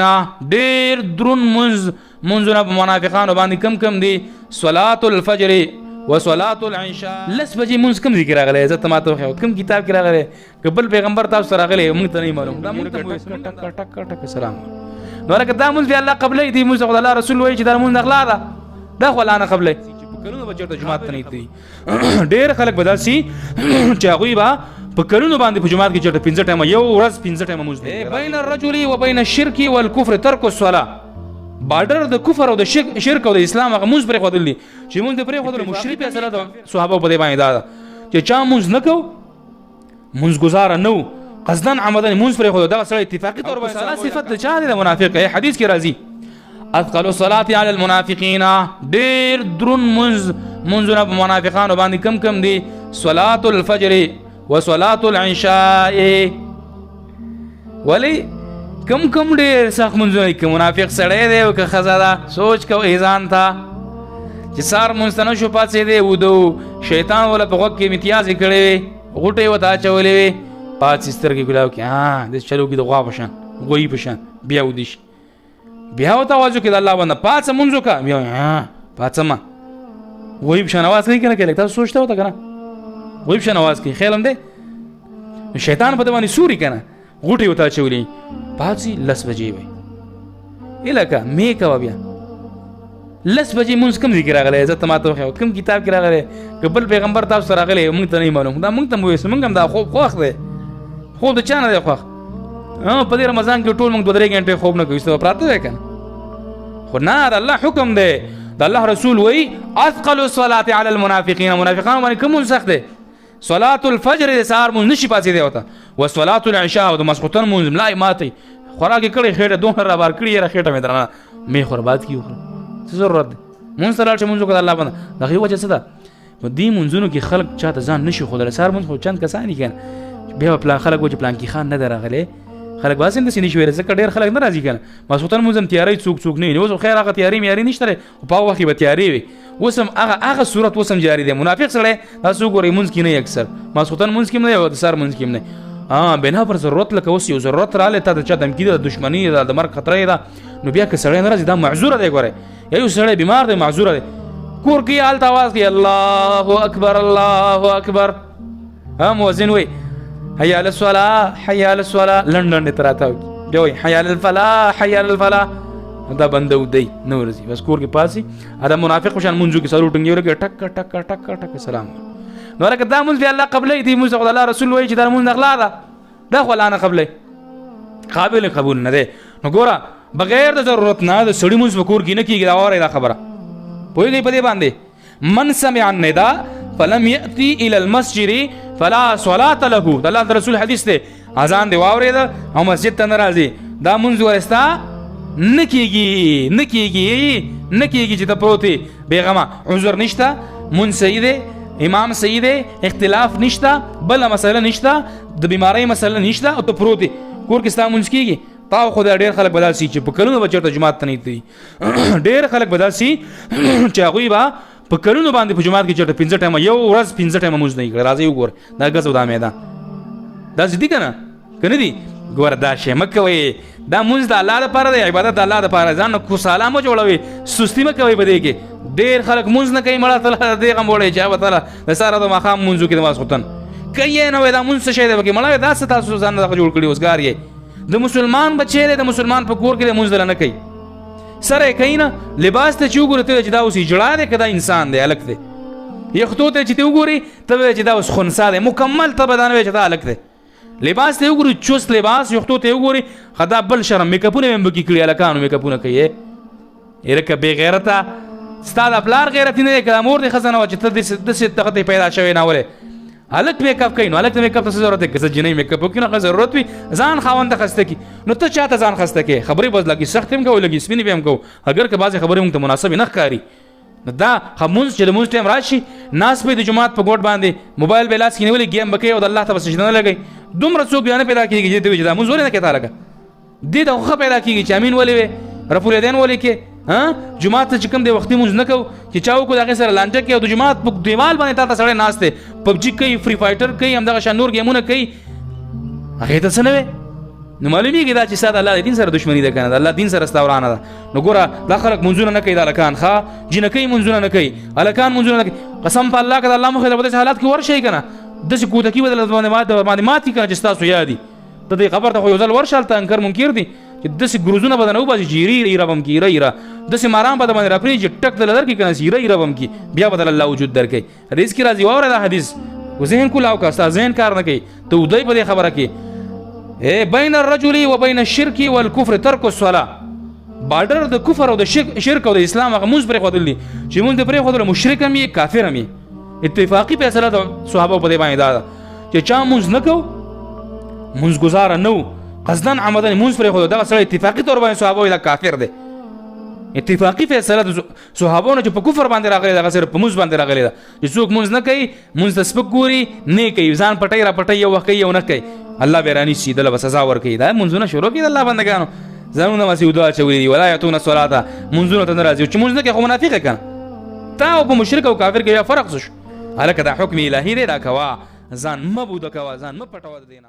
ډیر درون منز منځونه په منافقانو باندې کم کم دي. صلات الفجر و صلات العشاء. لس بجې منځ کوم ذکر راغلی؟ عزت ما ته وښیو کوم کتاب کې راغلی؟ که بل پیغمبر تاسو سره راغلی موږ ته نه معلوم. دا موږ ته ټک ټک ټک سلام. نو لکه دا مونږ بیا الله قبلې دي، مونږ خو الله رسول وایي چې دا مونږ غلا ده، دا خو الله نه قبلې. چې په کلونو به چېرته جومات ته نه دي، ډېر خلک به داسې چې هغوی به په کلونو باندې په جومات کې چېرته پنځه ټایمه، یو ورځ پنځه ټایمه مونځ دی. بین الرجل و بین الشرک والکفر ترک الصلاه. بارډر د کفر او د شرک او د اسلام هغه مونځ پرېښودل دي، چې مونځ پرېښودل مشرک فیصله د صحابه په دې باندې دا ده چې چا مونځ نه کو، مونځ ګزاره نه و، قصداً عمداً مونځ پرېښودل، دغه سړی اتفاقي طور باندې صلاة صفت د چا دی؟ د منافق. حدیث کې راځي اثقل الصلاة علی المنافقین. ډېر درون مونځ مونځونه په منافقانو باندې کم کم دي. صلاة الفجر و صلاة العشاء. ولی کم کم ډېر سخت مونځونه؟ که منافق سړی دی او که ښځه ده، سوچ کوئ ځان ته چې سهار مونځ ته نه شو پاڅېدی، ویده و، شیطان وله په غوږ کې امتیاز یې کړی وي، غوټه یې ورته اچولې وي، پاڅي سترګې ګلاو کې داسې چلو کې د غوا په شان، غویي په شان، بیا ویده شي. بیا ورته اواز وکړي د الله بنده پاڅه مونځ وکړه، بیا پاڅه ما غویي په شان اواز کوي که نه کوي؟ لږ تاسو سوچ ته ورته که نه غویي په شان اواز کوي، خیال هم دی شیطان په ده باندې سوري که نه، غوټې ورته اچولي، پاڅي لس بجې وي الکه مې کوه. بیا لس بجې مونځ کوم ځای کې راغلی؟ عزت ما ته وښیو کوم کتاب کې راغلی؟ که بل پیغمبر تاسو سره راغلی موږ ته نه معلوم. دا موږ ته مو ویسو، موږ هم دا خوب خوښ دی. خوب د چا نه دی خوښ؟ په دې رمضان کې ټول موږ دوه درې ګنټې خوب نه کوو، څه پراته دی که نه؟ خو نه، د الله حکم دی، د الله رسول وایي اثقل الصلاة علی المنافقین. منافقانو باندې کوم مونځ سخت دی؟ صلاة الفجر، د سهار مونځ نشي پاڅېدی ورته، و صلاة العشاء، او د ماسخوتن مونځ ملا یې ماتوي، خوراک یې کړی، خېټه دومره را بار کړي، یاره خېټه مې درنه، مې خور باد کړي وخوره، څه ضرورت دی؟ مونځ ته لاړ شه، مونځ وکړه د الله بنده. د هغې وجه څه ده؟ په دې مونځونو کې خلک چاته ځان نشي ښودلی. سهار مونځ خو چند کسان دي که نه، بیا به پلان خلک وایي چې پلانکي خان نه دی راغلی، خلک به هسې هم داسې نشي ویلی ځکه ډېر خلک نه راځي که نه. ماسخوتن مونځ هم تیارۍ څوک څوک نه وي. اوس خیر هغه تیارې میارې نشته دی، خو په هغه وخت کې به تیارې وي. اوس هم هغه هغه صورت اوس هم جاري دی. منافق سړی تاسو وګورئ مونځ کې نه اکثر ماسخوتن مونځ کې هم نه او د سهار مونځ کې هم نه. بنا پر ضرورت، لکه اوس یو ضرورت راغلی تا ته، چا دمکي ده، دښمني ده، د مرګ خطره ده، نو بیا که سړی نه راځي دا معذوره دی. ګورئ یا یو سړی بیمار دی، معذوره دی، کور کې هلته اواز کوي الله اکبر الله اکبر، ها مؤذن وایي حي علی الصلاة حي علی الصلاة، لنډ لنډ ته راتاو کړي، بیا وایي حي علی الفلاح حي علی الفلاح، دا بنده ودی نه ورځي، بس کور کې پاسي دا منافق په شان مونځو کې څلور ټنګې ولګي، ټک ټک ټک ټک سلام. نو لکه دا مونځ بیا الله قبلوي دي، مونځ خو د الله رسول وایي چې دا مونځ غلا ده، دا خو الله نه قبلوي، قابل قبول نه دی. نو ګوره بغیر د ضرورت نه د سړي مونځ په کور کې نه کېږي. دا واورئ دا خبره، پوهېږئ په دې باندې؟ من سمع النداء فلم يأتي الى المسجد فلا صلاة له. د الله رسول حدیث دی، اذان دی واورېده او مسجد ته نه راځي، دا مونځ ورستا نه کېږي، نه کېږي، نه کېږي چې ته پروت یې بېغمه، عذر نشته، مونځ صحیح دی، امام صحیح دی، اختلاف نشته، بله مسله نشته، د بیمارۍ مسله نشته، او ته پروت یې کور کې ستا مونځ کېږي. تا خو دا ډېر خلک به داسې چې په کلونو به چېرته جومات ته نه تلي، ډېر خلک به داسې چې هغوی به په کلونو باندې په جومات کې چېرته پنځه ټایمه، یو ورځ پنځه ټایمه مونځ نه کړي. راځئ وګورئ دا ګز او دا میدان داسې دي که نه، که نه دي؟ ګوره دا شی مه کوئ، دا مونځ د الله دپاره دی، عبادت د الله دپاره، ځان نه کوساله مه جوړوئ، سستي مه کوئ په دې کې. ډېر خلک مونځ نه کوي، مړه ته دې غم وړی چې هغه ته د سهار او د ماښام مونځ وکړي، د ماسخوتن کوي نه وایي دا مونځ څه شی دی پکې، مړه دا څه تاسو ځان دغه جوړ کړي اوزګار یې. د مسلمان بچی دی، د مسلمان په کور کې دی، مونځ دله نه کوي، سره یې کوي نه، لباس ته چې وګورې ته چې دا اوس اجړا دی که دا انسان دی، هلک دی، یختو ته چې ته وګورې ته به چې دا اوس خنثی دی مکمل، ته به دا نه وایې چې دا هلک دی. لباس ته وګوري چوست لباس، یختو ته وګوري خدا بل شرم، میکاپونه هم پکې کړي، هلکانو میکاپونه کوي. یره که بې غیرته ستا د پلار غیرتي نه دی که د مور دې ښځه نه وه چې ته داسې دغه ته پیدا شوی نه، ولې هلک میک اپ کوي؟ نو هلک ته میک اپ ته څه ضرورت دی؟ که څه جینۍ میک اپ وکړي نو هغه ضرورت وي ځان خاوند ته خسته کړي، نو ته چا ته ځان خسته کړې؟ خبرې به لږې سختې هم کوو، لږې سپینې به هم کوو، اګر که بعضې خبرې موږ ته مناسبې نه ښکاري. نو دا مونځ چې د مونځ ټایم راشي، ناست به د جومات په ګوټ باندې، موبایل به لاس کې نیولی، ګیم به کوي او د الله ته به سجده نه لګوي. دومره څوک بیا نه پیدا کېږي چې ته وایي چې دا مونځ ولې نه کوې؟ تا لکه دې ته خو ښه پیدا کېږي چې امین ولې وې، رفع الیدین ولې کې، ها جومات ته چې کوم دی وختي مونځ نه کوو، چې چا وکړو د هغې سره لانجه کوي، او د جومات په دیوال باندې تا ته سړی ناست دی، پبجي کوي، فری فایټر کوي، همدغه شان نور ګیمونه کوي، هغې ته څه نه وې. نو معلومیږي دا چې ستا د الله د دین سره دښمني ده که نه، د الله دین سره ستا ورانه ده. نو ګوره دا خلک منځونه نه کوي، دا هلکان ښه جینکۍ منځونه نه کوي، هلکان منځونه نه کوي. قسم په الله که د الله مخې ته په داسې حالات کې ورشئ که نه، داسې کوتکي به درباندې مات کړي که نه چې ستاسو یاد دي. د دې خبر ته خو یو ځل ورشه، هلته انکر منکر دي چې داسې ګروزونه به درنه وباسي چې ایره ایره به هم کړي، ایره ایره داسې ماران به درباندې راپرېږي چې ټک دله درکړي که نه، ایره ایره به هم کړي، بیا به دله الله وجود درکوي. حدیث کې راځي، واوره دا حدیث، ذهن کولاو که ستا ذهن کار نه کوي، ته ودی په دې خبره کې. بین الرجل و بین الشرک والکفر ترک الصلاه. بارډر د کفر او د شرک او د اسلام هغه مونږ پرې خودل دي چې مونږ پرې خودل مشرک هم یې کافر هم یې. اتفاقی فیصله د صحابه په دې باندې دا ده چې چا مونږ نه کو، مونږ گزاره نه قصدن عمدن مونږ پرې خودل، دغه سره اتفاقی تور باندې صحابه دا کافر دی. اتفاقی فیصله د صحابو نه چې په کفر باندې راغلی، دغه سره په مونږ باندې راغلی ده چې څوک مونږ نه کوي، مونږ ته سپک ګوري نه کوي، ځان پټي را پټي یو وخت کوي یو نه کوي، الله به رانی سي دله به سزا ورکوي. دا مونږونه شروع کړي د الله بندګانو ځانونه ماسي ودا اچولي دي. ولا یاتون الصلاه، مونږونه ته نه راځي چې مونږ نه کوي خو منافق کنه، تا او په مشرک او کافر کې بیا فرق څه شو؟ هلکه دا حکم الهي دی، دا کوه، ځان مه بوده کوه، ځان مه پټوه د دې نه.